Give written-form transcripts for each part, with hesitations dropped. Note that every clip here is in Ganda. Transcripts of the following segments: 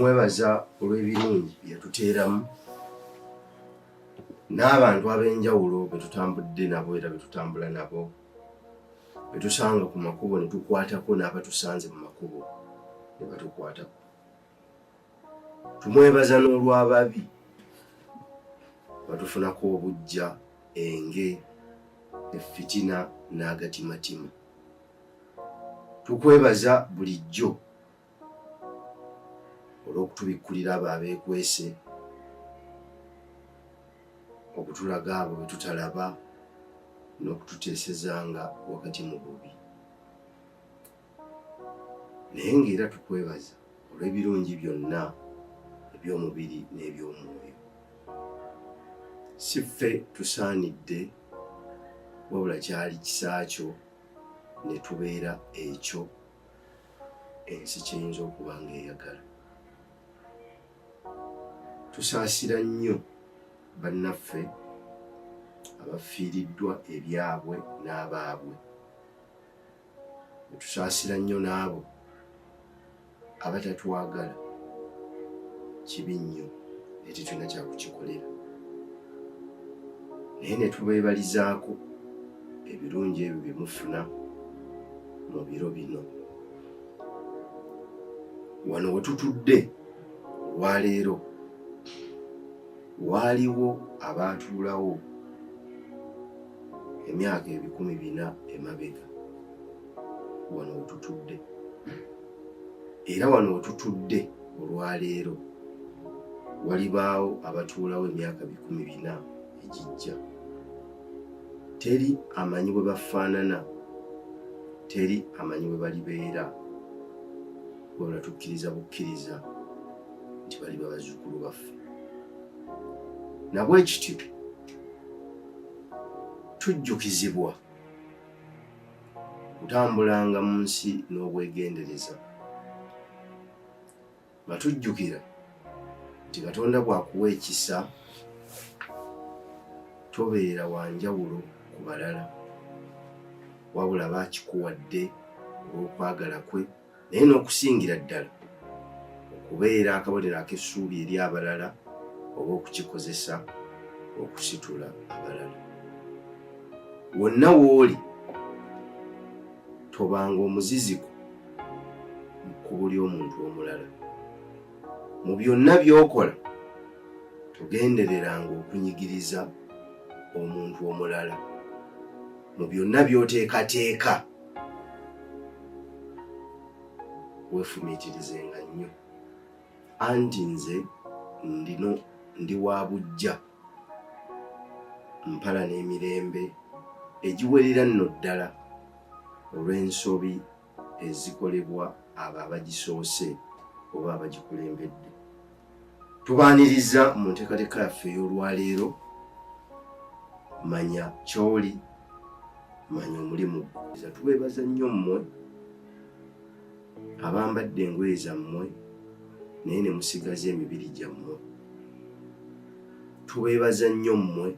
Tumwebaza olw'ebirungi bye yatuteeramu n'abantu ab'enjawulo be tutambudde nabo era be tutambula nabo, be tusanga ku makubo ne tukwatako n'abatusanze mu makubo ne batukwatako. Tumwebaza n'olw'ababi batufunako obuggya, enge, effitina n'agatimatima. Tukwebaza bulijjo olw'okutubikkulira abo abeekwese, okutulaga abo be tutalaba n'okututeesezanga wakati mu bubi. Naye ng'era tukwebaza olw'ebirungi byonna eby'omubiri n'eby'omwoyo. Si ffe tusaanidde, wabula kyali kisa kyo ne tubeera ekyo ensi ky'eyinza okuba ng'eyagala. Tusaasira nnyo bannaffe abafiiriddwa ebyabwe n'abaabwe. Ne tusaasira nnyo n'abo abatatwagala. Kibi nnyo naye tetulina kya kukikolera. Naye ne tubeebalizaako ebirungi ebyo bye mufuna mu biro bino. Wano we tutudde olwaleero waaliwo abaatuulawo emyaka 400 emabega wano we tutudde, era wano we tutudde olwaleero walibaawo abatuulawo emyaka 400 egijja. Teri amanyi bwe bafaanana, teri amanyi bwe balibeera, wabula tukkiriza bukkiriza nti baliba bazzukulu baffe. Na bwe kityo tujjukizibwa okutambulanga mu nsi n'obwegendereza, nga tujjukira nti Katonda bw'akuwa ekisa tobeera wa njawulo ku balala, wabula aba akikuwadde olw'okwagala kwe, naye n'okusingira ddala okubeera akabonero ak'essuubi eri abalala oba okukikozesa okusitula abalala. Wonna w'oli tobanga omuziziko mu kkubo ly'omuntu omulala. Mu byonna by'okola togendereranga okunyigiriza omuntu omulala. Mu byonna by'oteekateeka weefumiitirizenga nnyo. Anti nze ndino ndi wa buggya, mpala n'emirembe egiwerera nno ddala olw'ensobi ezikolebwa abo abagisoose oba abagikulembedde. Tubaaniriza mu nteekateeka yaffe ey'olwaleero. Manya ky'oli, manya omulimu gwo. Tubeebaza nnyo mmwe abambadde engoye zammwe naye ne musigaza emibiri gyammwe. Tubeebaza nnyo mmwe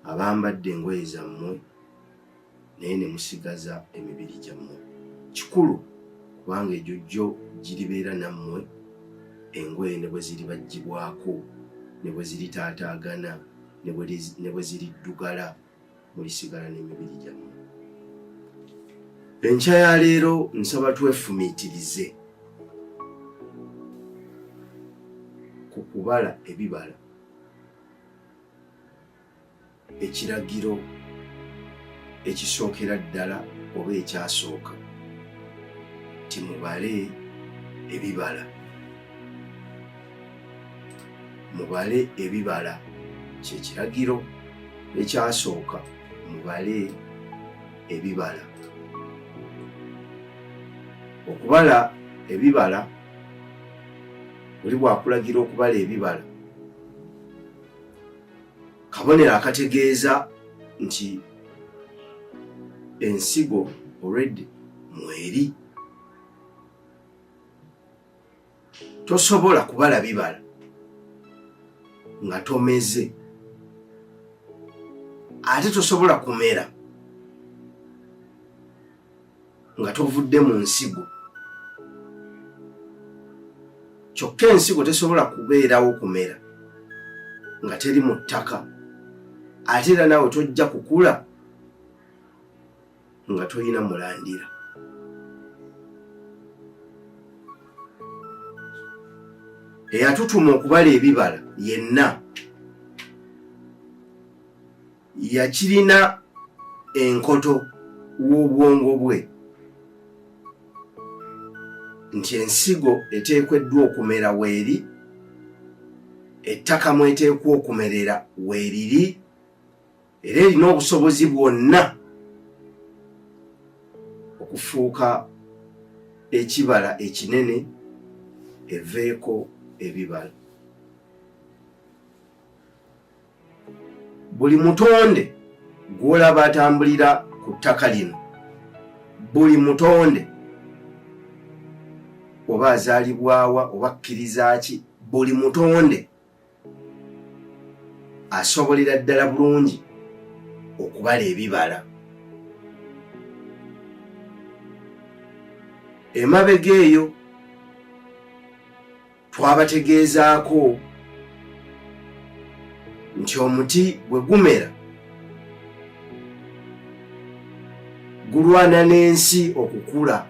abambadde engoye zammwe naye ne musigaza emibiri gyammwe. Kikulu kubanga egyo gyo giribeera nammwe engoye ne bwe ziribaggyibwako, ne bwe ziritaataagana, ne bwe ziriddugala, mulisigala n'emibiri gyammwe. Enkya ya leero nsaba twefumiitirize ku kubala ebibala. Ekiragiro ekisookera ddala oba ekyasooka nti mubale ebibala, mubale ebibala kye kiragiro ekyasooka, mubale ebibala. Okubala ebibala, oli bw'akulagira okubala ebibala, kabonero akategeeza nti ensigo already mweri. Tosobola kubala bibala nga tomeze, ate tosobola kumera nga tovudde mu nsigo. Kyokka ensigo tesobola kubeerawo kumera nga teri mu ttaka, ate era naawe tojja kukula nga tolina mulandira. Eyatutuma okubala ebibala yenna yakirina enkoto w'obwongo bwe nti ensigo eteekweddwa okumera weeri, ettaka mweteekwa okumerera weeriri, era erina obusobozi bwonna okufuuka ekibala ekinene eveeko ebibala. Buli mutonde gw'olaba atambulira ku ttaka lino, buli mutonde oba azaalibwawa oba akkiriza ki, buli mutonde asobolera ddala bulungi okubala ebibala. Emabega eyo twabategeezaako nti omuti bwe gumera gulwana n'ensi okukula.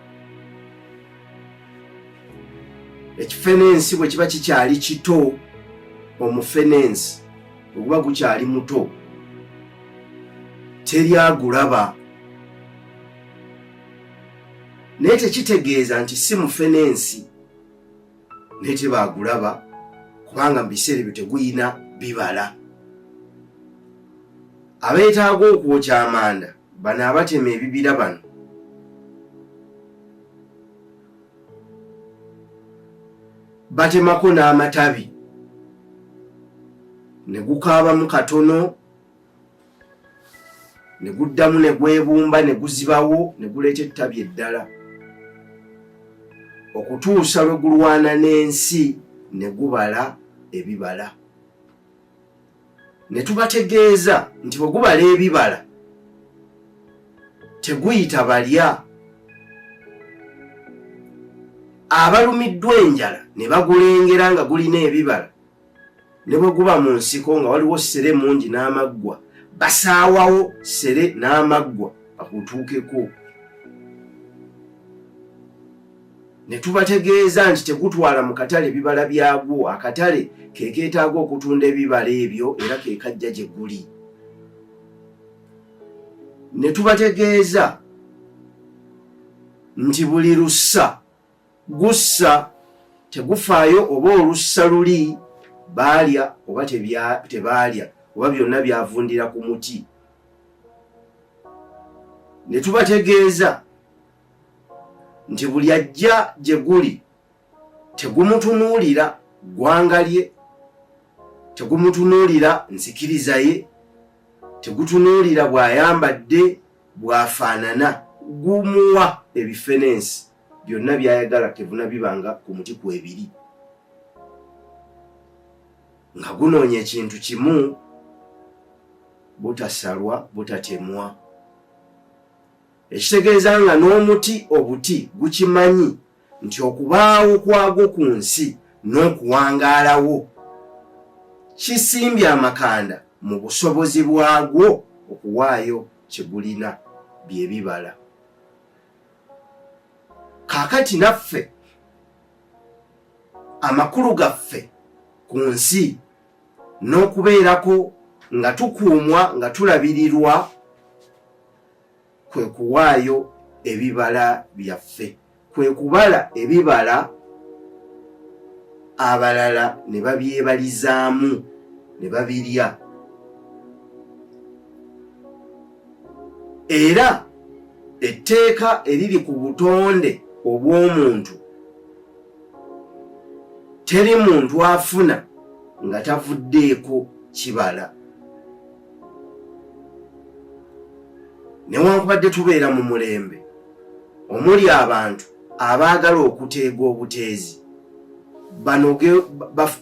Ekifenensi bwe kiba kikyali kito, omufenensi bwe guba gukyali muto, teri agulaba, naye tekitegeeza nti si mufenensi, naye tebaagulaba kubanga mu biseera ebyo teguyina bibala. Abeetaaga okwokya amanda bano abatema ebibira bano batemako n'amatabi ne gukaabamu katono ne guddamu ne gwebumba ne guzibawo ne guleeta ettabi eddala okutuusa lwe gulwana n'ensi ne gubala ebibala. Ne tubategeeza nti bwe gubala ebibala teguyita balya, abalumiddwa enjala ne bagulengera nga gulina ebibala, ne bwe guba mu nsiko nga waliwo ssere mungi n'amaggwa, basaawawo ssere n'amaggwa bagutuukeko. Ne tubategeeza nti tegutwala mu katale bibala byagwo, akatale ke keetaaga okutunda ebibala ebyo era ke kajja gye guli. Ne tubategeeza nti buli lussa gussa tegufaayo oba olussa luli baalya oba tebaalya oba byonna byavundira ku muti. Ne tubategeeza nti buli ajja gye guli tegumutunuulira ggwanga lye, tegumutunuulira nzikiriza ye, tegutunuulira bw'ayambadde, bw'afaanana, gumuwa ebifenensi byonna by'ayagala tevuna bibanga ku muti kwebiri, nga gunoonya ekintu kimu, butasalwa, butatemwa. Ekitegeeza nga n'omuti obuti gukimanyi nti okubaawo kwagwo ku nsi n'okuwangaalawo kisimbye amakanda mu busobozi bwagwo okuwaayo kye gulina, bye bibala. Kaakati naffe amakulu gaffe ku nsi n'okubeerako nga tukuumwa nga tulabirirwa kwe kuwaayo ebibala byaffe, kwe kubala ebibala abalala ne babyebalizaamu ne babirya. Era etteeka eriri ku butonde obw'omuntu, teri muntu afuna nga tavuddeeko kibala. Newankubadde tubeera mu mulembe omuli abantu abaagala okuteega obuteezi banoge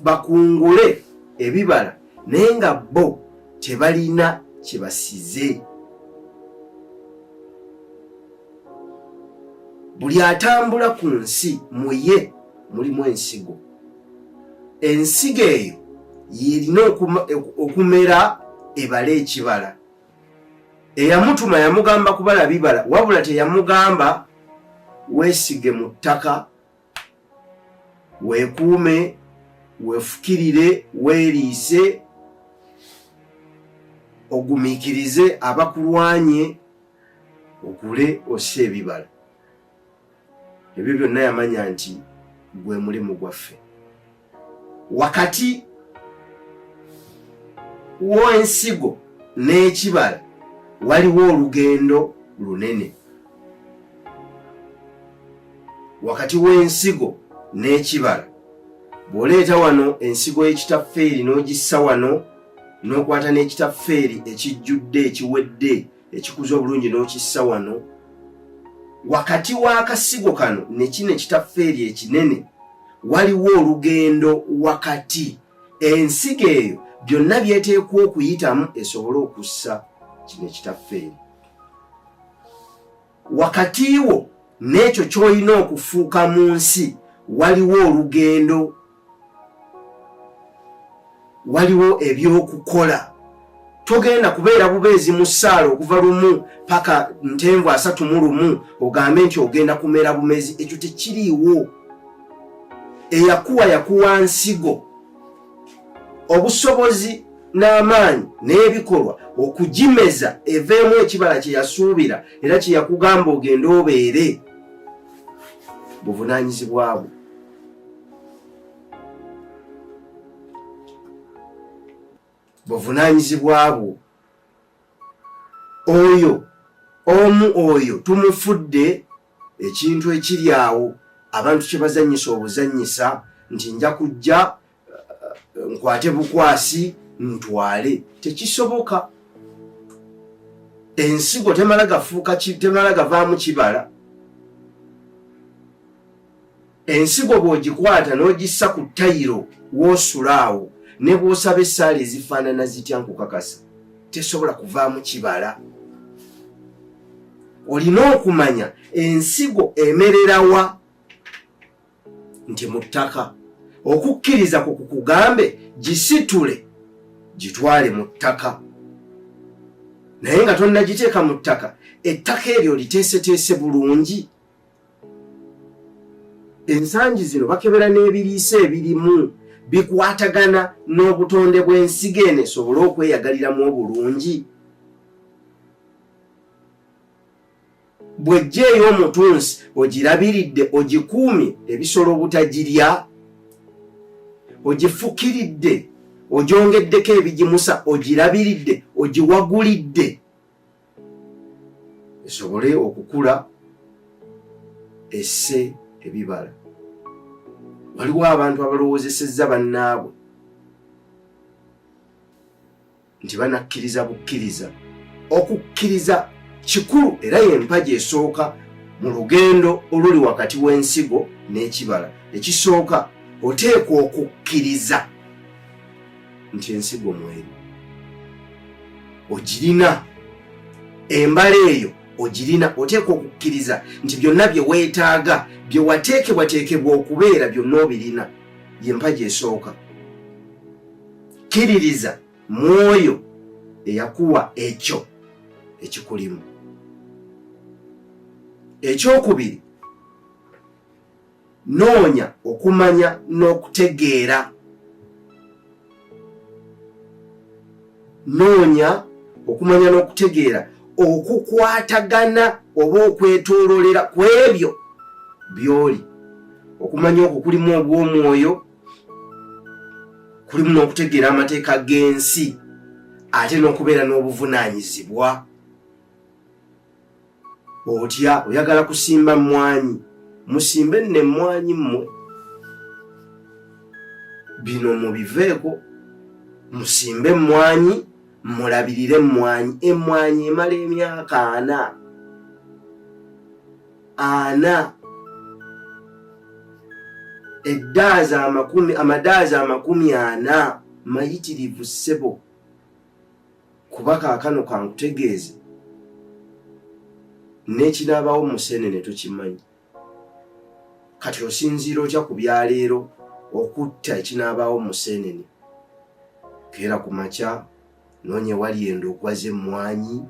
bakungule ebibala, naye nga bo tebalina kye basize. Buli atambula ku nsi mu ye mulimu ensigo. Ensigo eyo yerina okumera ebale ekibala. Eyamutuma yamugamba kubala bibala, wabula teyamugamba weesige mu ttaka, weekuume, weefukirire, weeriise, ogumiikirize abakulwanye, okule osse ebibala. Ebyo byonna yamanya nti gwe mulimu gwaffe. Wakati w'ensigo n'ekibala waliwo olugendo lunene. Wakati w'ensigo n'ekibala, bw'oleeta wano ensigo y'ekitaffeeri n'ogissa wano, n'okwata n'ekitaffeeri ekijjudde ekiwedde ekikuze obulungi n'okissa wano, wakati w'akasigo kano ne kino ekitaffeeri ekinene waliwo olugendo wakati. Ensigo eyo byonna byeteekwa okuyitamu esobole okussa kino ekitaffeeri. Wakati wo n'ekyo ky'olina okufuuka mu nsi waliwo olugendo, waliwo eby'okukola. Togenda kubeera bubeezi mu ssaala okuva lumu paka ntenvu 31 ogambe nti ogenda kumera bumezi. Ekyo tekiriiwo. Eyakuwa yakuwa nsigo, obusobozi n'amaanyi n'ebikolwa okugimeza eveemu ekibala kye yasuubira era kye yakugamba ogende obeere. Buvunaanyizibwa bwo. Buvunaanyizibwa bwo. Oyo omu oyo tumufudde ekintu ekiri awo abantu kye bazannyisa obuzannyisa nti nja kujja nkwate bukwasi ntwale. Tekisoboka. Ensigo temala gafuuka, temala gavaamu kibala. Ensigo bw'ogikwata n'ogissa ku tayiro w'osula awo, ne bw'osaba essaala ezifaanana zitya, nkukakasa tesobola kuvaamu kibala. Olina okumanya ensigo emererawa, nti mu ttaka. Okukkiriza ku kukugambe gisitule gitwale mu ttaka, naye nga tonnagiteeka mu ttaka, ettaka eryo liteeseteese bulungi. Ensangi zino bakebera n'ebiriisa ebirimu bikwatagana n'obutonde bw'ensigo eno esobole okweyagaliramu obulungi. Bw'ejja ey'omutunsi ogirabiridde, ogikuumye ebisolo obutagirya, ogifukiridde, ogyongeddeko ebigimusa, ogirabiridde, ogiwagulidde esobole okukula esse ebibala. Waliwo abantu abalowoozesezza bannaabwe nti banakkiriza bukkiriza. Okukkiriza kikulu era y'empagi esooka mu lugendo oluli wakati w'ensigo n'ekibala. Ekisooka, oteekwa okukkiriza nti ensigo mweri ogirina, embala eyo ogirina. Oteekwa okukkiriza nti byonna bye weetaaga, bye wateekebwateekebwa okubeera, byonna obirina. Y'empagi esooka. Kkiririza mwoyo eyakuwa ekyo ekikulimu. Ekyokubiri, noonya okumanya n'okutegeera. Noonya okumanya n'okutegeera okukwatagana oba okwetoololera ku ebyo by'oli. Okumanya okwo kulimu obw'omwoyo, kulimu n'okutegeera amateeka g'ensi, ate n'okubeera n'obuvunaanyizibwa. Otya oyagala kusimba mmwanyi, musimbe nno emmwanyi mmwe, bino mubiveeko, musimbe emmwanyi, mulabirire emmwanyi. Emmwanyi emala emyaka ana ana, eddaaza amakumi, amadaaza 40 mayitirivu ssebo. Kuba kaakano kankutegeeze, n'ekinaabawo mu Musenene tokimanyi. Kati osinziira otya ku bya leero okutta ekinaabaawo museenene. Keera ku makya, noonya ewali endokwa z'emmwanyi.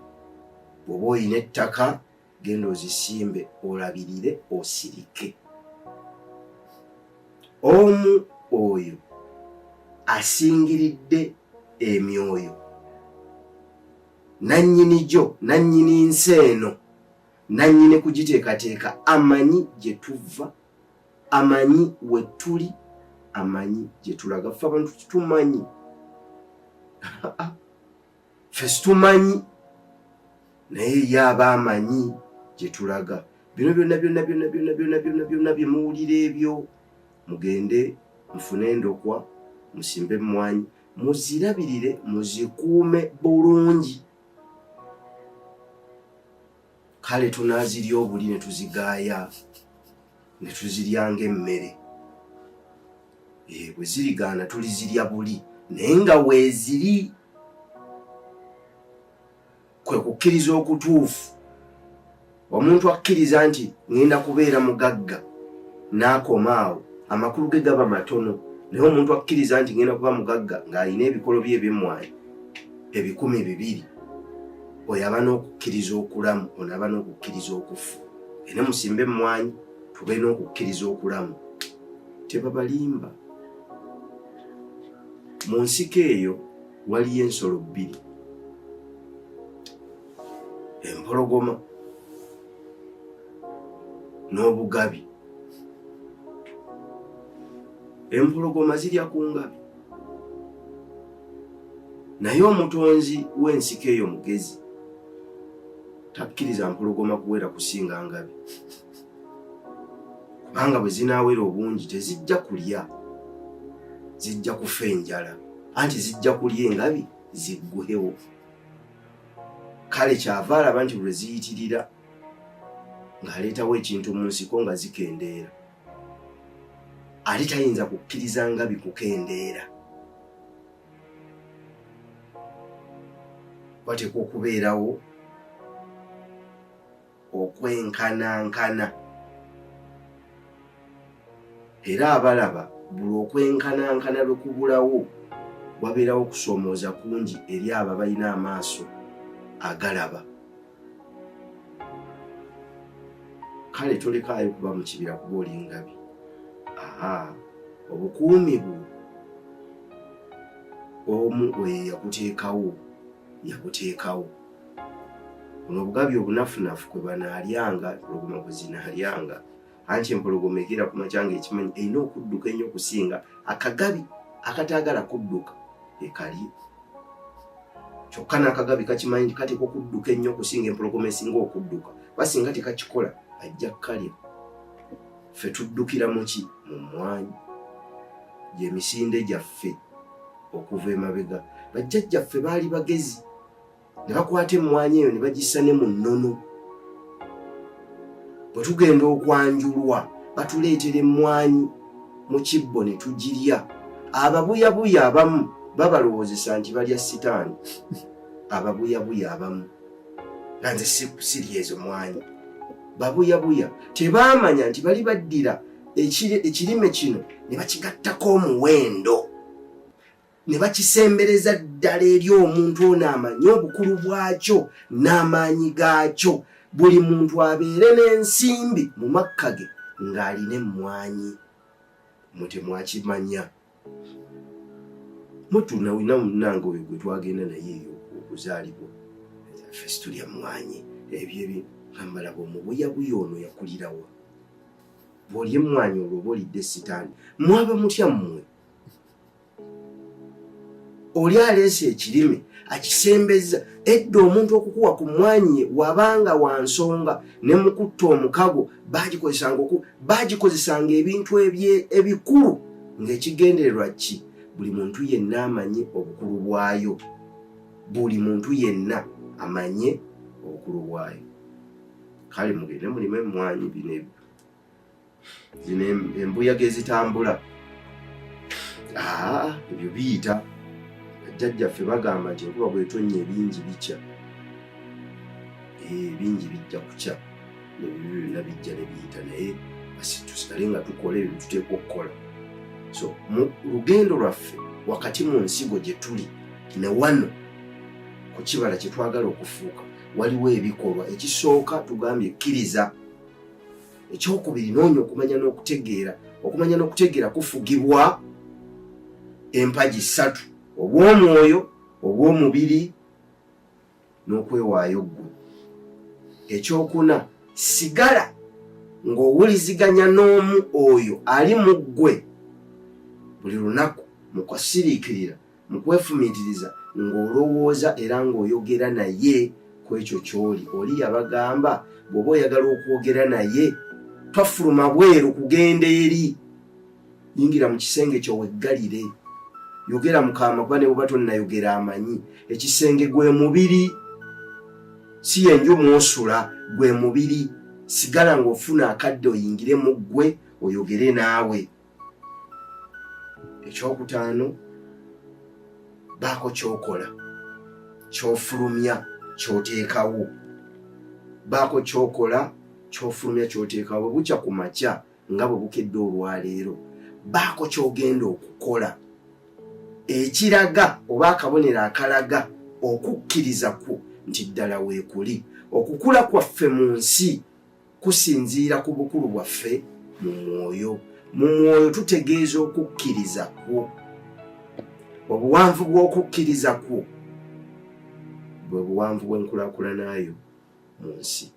Bw'oba olina ettaka, genda ozisimbe, olabirire, osirike. Omu oyo asingiridde emyoyo, nannyini gyo, nannyini nsi eno, nannyini kugiteekateeka, amanyi gye tuva, amanyi we tuli, amanyi gye tulaga. Ffe abantu tumanyi, ffe situmanyi, naye ye aba amanyi gye tulaga. Bino byonna byonna byonna byonna byonna byonna byonna bye muwulira ebyo, mugende mufune endokwa, musimbe emmwanyi, muzirabirire, muzikuume bulungi. Kale tunaazirya obuli ne tuzigaaya ne tuzirya ng'emmere. Bwe zirigaana tulizirya buli, naye nga weeziri kwe kukkiriza okutuufu. Omuntu akkiriza nti ŋŋenda kubeera mugagga n'akoma awo, amakulu ge gaba matono. Naye omuntu akkiriza nti ŋŋenda kuba mugagga ng'alina ebikolo bye eby'emmwanyi 2000, oyo aba n'okukkiriza okulamu, ono aba n'okukkiriza okufu. Ene musimbe emmwanyi, tube n'okukkiriza okulamu. Tebabalimba. Mu nsiko eyo waliyo ensolo bbiri, empologoma n'obugabi. Empologoma zirya ku ngabi, naye omutonzi w'ensiko eyo mugezi, takkiriza mpologoma kuwera kusinga ngabi, kubanga bwe zinaawera obungi tezijja kulya, zijja kufa enjala, anti zijja kulya engabi ziggwewo. Kale kyava alaba nti lwe ziyitirira ng'aleetawo ekintu mu nsiko nga zikendeera, ate tayinza kukkiriza ngabi kukendeera. Wateekwa okubeerawo okwenkanankana, era abalaba buli okwenkanankana lwe kubulawo wabeerawo okusoomooza kungi eri abo abalina amaaso agalaba. Kale tolekaayo kuba mu kibira kuba oli ngabi. Aha, obukuumi bwo omu oyo yakuteekawo, yakuteekawo. Buno obugabi obunafunafu kwe banaalyanga, empologoma kwe zinaalyanga. Anti empologoma ekeera ku makya ng'ekimanyi erina okudduka ennyo okusinga akagabi akataagala kudduka ekalye. Kyokka n'akagabi kakimanyi nti kateekwa okudduka ennyo okusinga empologoma esinga okudduka, kuba singa tekakikola ajja kukalya. Ffe tuddukira mu ki? Mu mmwanyi. Gy'emisinde gyaffe okuva emabega. Bajjajjaffe baali bagezi ne bakwata emmwanyi eyo ne bagissa ne mu nnono. Bwe tugenda okwanjulwa batuleetera emmwanyi mu kibbo ne tugirya. Ababuyabuya abamu babalowoozesa nti balya sitaani. Ababuyabuya abamu nga nze sirya ezo mwanyi, babuyabuya. Tebaamanya nti bali baddira ekirime kino ne bakigattako omuwendo ne bakisembereza ddala eri omuntu ono amanyi obukulu bwakyo n'amaanyi gaakyo. Buli muntu abeere n'ensimbi mu makka ge ng'alina emmwanyi. Mwe temwakimanya. Mutunawina munnange oyo gwe twagenda naye eyo okuzaalibwa, ffe situlya mmwanyi ebyo ebyo. Nga mbalaba omubuyabuya ono yakulirawa? Bw'olya emmwanyi olwo oba olidde sitaani. Mwaba mutya mmwe? Oli aleese ekirime akisembezza. Edda omuntu okukuwa ku mmwanyi ye wabanga wa nsonga, ne mu kutta omukago baagikozesanga ebintu ebikulu ng'ekigendererwa ki? Buli muntu yenna amanye obukulu bwayo. Buli muntu yenna amanye obukulu bwayo. Kale mugende mulime emmwanyi, bino zino embuyaga ezitambula, ebyo biyita. Bajjajjaffe bagamba nti enkuba bw'etonnya ebingi bikya, ebingi bijja kukya, nebibi byonna bijja ne biyita, naye tusigale nga tukola ebyo byetuteekwa okukola. So mu lugendo lwaffe wakati mu nsigo gye tuli ne wano ku kibala kye twagala okufuuka, waliwo ebikolwa. Ekisooka tugambye kkiriza. Ekyokubiri, noonya okumanya n'okutegeera. Okumanya n'okutegeera kufugibwa empagi ssatu: obw'omwoyo, obw'omubiri n'okwewaayo ggwe. Ekyokuna, sigala ng'owuliziganya n'omu oyo ali mu ggwe buli lunaku, mu kusiriikirira, mu kwefumiitiriza, ng'olowooza era ng'oyogera naye ku ekyo ky'oli. Oli yabagamba, bw'oba oyagala okwogera naye, twafuluma bweru kugenda eri, yingira mu kisenge kyo weggalire, yogera mukama, kuba ne bwoba tonnayogera amanyi. Ekisenge gwe mubiri, si yenju mwosula, gwe mubiri. Sigala ng'ofuna akadde oyingire mu ggwe oyogere naawe. Ekyokutaano, baako kyokola, kyofulumya, kyoteekawo. Baako kyokola, kyofulumya, kyoteekawo. Bwe bukya ku makya nga bwe bukedde olwaleero, baako kyogenda okukola ekiraga oba akabonero akalaga okukkiriza kwo nti ddala weekuli. Okukula kwaffe mu nsi kusinziira ku bukulu bwaffe mu mwoyo. Mu mwoyo tutegeeza okukkiriza kwo. Obuwanvu bw'okukkiriza kwo bwe buwanvu bw'enkulaakulanayo mu nsi.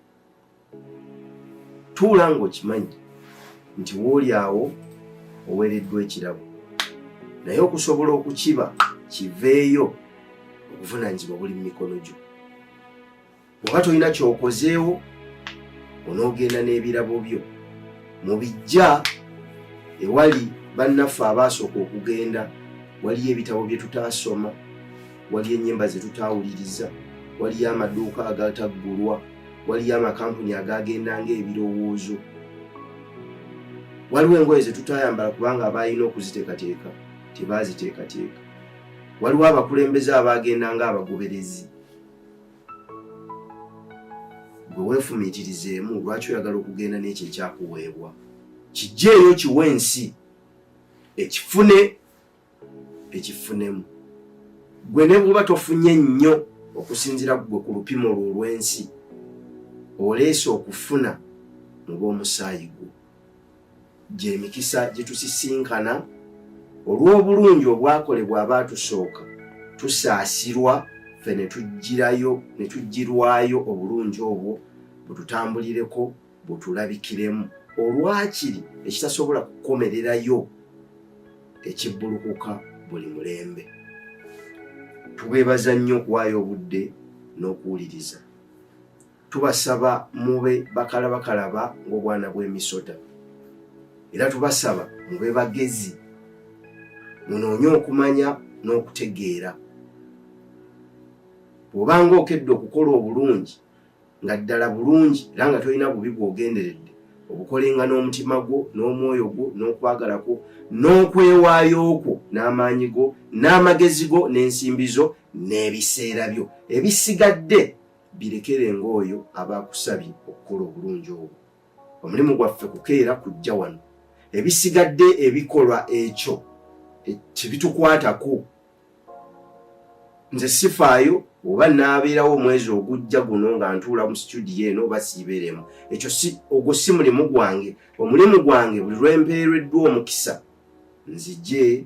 Tuula ng'okimanyi nti wooli awo oweereddwa ekirabo, naye okusobola okukiba kiveeyo, obuvunaanyizibwa buli mu mikono gyo. Bw'oba tolina ky'okozeewo, onoogenda n'ebirabo byo mu bijja ewali bannaffe abaasooka okugenda. Waliyo ebitabo bye tutaasoma, waliyo ennyimba ze tutaawuliriza, waliyo amaduuka agataggulwa, waliyo amakampuni agagenda ng'ebirowoozo, waliwo engoye ze tutayambala kubanga abalina okuziteekateeka tebaaziteekateeka, waliwo abakulembeze abagenda ng'abagoberezi. Gwe weefumiitirizeemu lwaki oyagala okugenda n'ekyo ekyakuweebwa. Kijjeeyo kiwe ensi ekifune, ekifunemu. Gwe ne bw'oba tofunye nnyo okusinziira gwe ku lupimo lwo olw'ensi, oleese okufuna mu b'omusaayi gwo. Gy'emikisa gye tusisinkana olw'obulungi obwakolebwa abaatusooka, tusaasirwa ffe ne tujjirayo, ne tujjirwayo obulungi obwo bututambulireko, butulabikiremu olwakiri ekitasobola kukomererayo ekibbulukuka buli mulembe. Tubeebaza nnyo okuwaayo obudde n'okuwuliriza. Tubasaba mube bakalabakalaba ng'obwana bw'emisota, era tubasaba mube bagezi, munoonye okumanya n'okutegeera. Bw'obanga okedde okukola obulungi nga ddala bulungi era nga tolina bubi bw'ogenderedde, obukolenga n'omutima gwo n'omwoyo gwo n'okwagala kwo n'okwewaayo kwo n'amaanyi go n'amagezi go n'ensimbi zo n'ebiseera byo. Ebisigadde birekere ng'oyo aba akusabye okukola obulungi obwo. Omulimu gwaffe kukeera kujja wano, ebisigadde ebikolwa ekyo tebitukwatako. Nze sifaayo oba naabeerawo omwezi ogujja guno nga ntuula mu situdiyo eno oba siibeeremu, ekyo si, ogwo si mulimu gwange. Omulimu gwange buli lwe mpeereddwa omukisa nzije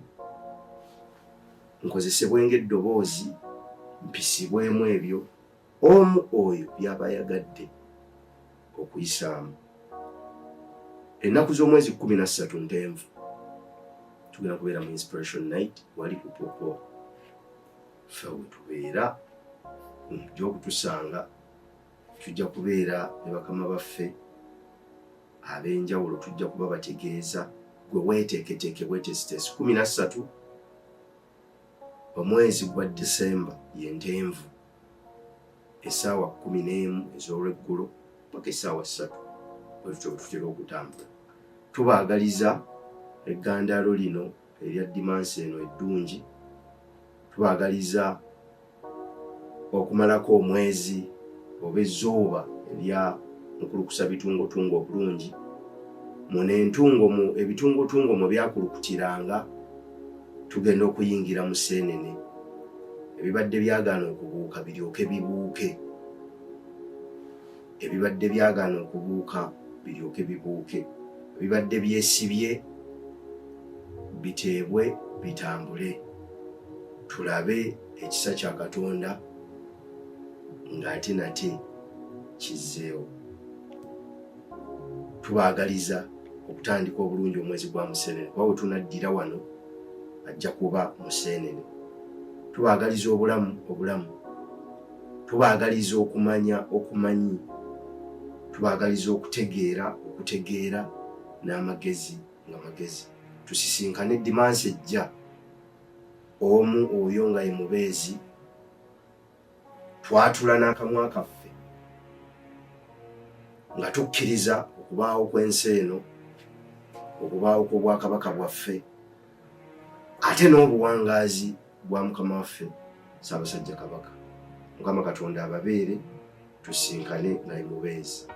nkozesebwe ng'eddoboozi, mpisibwemu ebyo omu oyo by'aba ayagadde okuyisaamu. Ennaku z'omwezi 13 Ntenvu tugenda kubeera mu Inspiration Night wali ku Popo. Ffe we tubeera mujja okutusanga, tujja kubeera ne bakama baffe ab'enjawulo, tujja kuba bategeeza. Gwe weeteeketeeke bweteesiteesi. 13 omwezi gwa Disemba ye Ntenvu, essaawa 11 ez'olweggulo paka essaawa 3, bwe tutyo bwe tutera okutambula. Tubaagaliza eggandaalo lino erya dimansi eno eddungi, tubaagaliza okumalako omwezi oba ezzooba erya mukulukusa bitungotungo obulungi. Muno entungo mu ebitungotungo mwe byakulukutiranga, tugenda okuyingira Museenene. Ebibadde byagaana okubuuka biryoke bibuuke. Ebibadde byagaana okubuuka biryoke bibuuke. Ebibadde byesibye biteebwe bitambule. Tulabe ekisa kya Katonda ng'ate nate kizzeewo. Tubaagaliza okutandika obulungi omwezi gwa Museenene, kuba we tunaddira wano ajja kuba Museenene. Tubaagaliza obulamu obulamu, tubaagaliza okumanya okumanyi, tubaagaliza okutegeera okutegeera n'amagezi nga magezi. Tusisinkane dimansi ejja, omu oyo nga ye mubeezi. Twatula n'akamwa kaffe nga tukkiriza okubaawo kw'ensi eno, okubaawo kw'obwakabaka bwaffe, ate n'obuwangaazi bwa Mukama waffe Ssaabasajja Kabaka. Mukama Katonda ababeere, tusinkane naye mubeezi.